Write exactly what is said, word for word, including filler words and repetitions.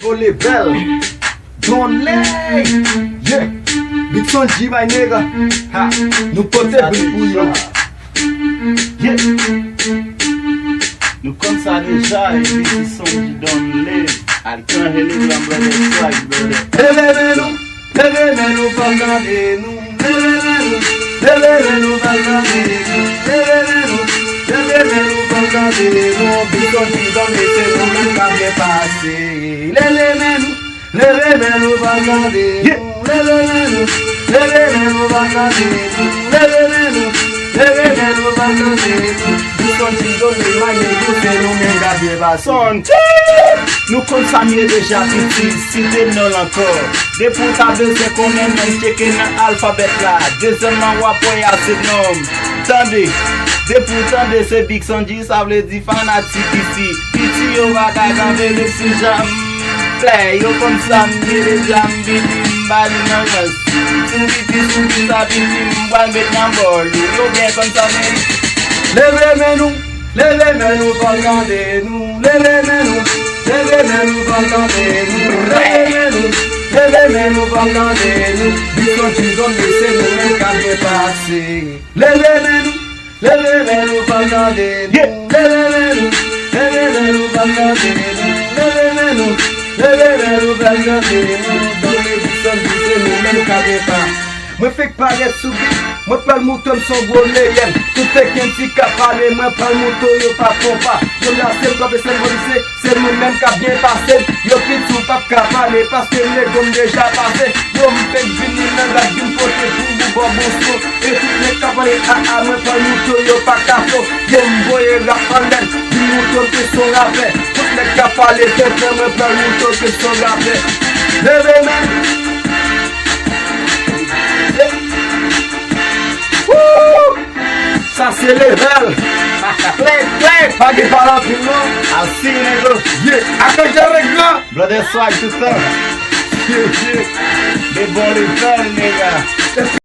Ole bèl. Don Ley. Yeah. Big Sonji, my nigga. Ha. Nou pote bri pou yo. Yeah. Nou konn sa deja, epi se Sonji Don Ley. Alkan hele gran brother, swag brother. Leve men nou, leve men nou, fò n tande nou. Leve men nou, leve men nou, fò n tande nou. Leve men nou, leve men nou, fò n tande nou. Big Sonji Don Ley, se nou menm k ap byen pase. Leve men nou, leve men nou, fò n tande nou. Leve men nou, leve men nou, fò n tande nou. Leve men nou, leve men nou, fò n tande nou. Big Sonji Don Ley, my nigga, se nou menm k ap byen pase. Sonji! Nou konn sa m ye deja, piti, site non l ankò. Depi w ta bezwen konnen, men tcheke nan alfabèt la. Dezyèmman, w ap wè a se non m. Tande, depi w tande se Big Sonji, sa vle di fanatik isi. Piti yo pa ka kanpe nou sou janm. Flè, yo konn sa m ye deja, m piti, m pa vin nan rans. Si w piti, si w piti, sa piti, m pral met nan bòl ou. Yo byen konn sa m ye. Leve men nou. Leve men nou, fò n tande nou. Leve men nou, leve men nou, fò n tande nou. Leve men nou, leve men nou, fò n tande nou. Big Sonji Don Ley, se nou menm k ap byen pase. Leve men nou, leve men nou, fò n tande nou. Leve men nou, leve men nou, fò n tande nou. Leve men nou, leve men nou, fò n tande nou. Don Ley, Big Sonji, se nou menm k ap byen pase. Mwen fenk parèt sou bit, mwen pral moutre m s on gwo leyèl. Tout fèk yon ti ka pale, mwen pral moutre yo pa konpa. Yo lase m kanpe sèl mwen se, se mwen menm k ap byen pase. Yo piti w p ap ka pale, paske m nego m deja pase. Yo m fenk vini nan rap vin pote pou ou bon bon son. E tout nèg k ap pale a a, mwen pral moutre yo pa ka fo. Yo m voye rap anlè, vin moutre ke s on rapè. Tout nèg k ap pale tenten, mwen pral moutre ke s on rapè. Leve men. Woo! Sa se level. Klèk, klèk. Pa gen pale anpil non. Asi nèg yo. Yeah. Akan jere gran. Brother swag tout tan. Yeah, yeah. De bon level nèg la.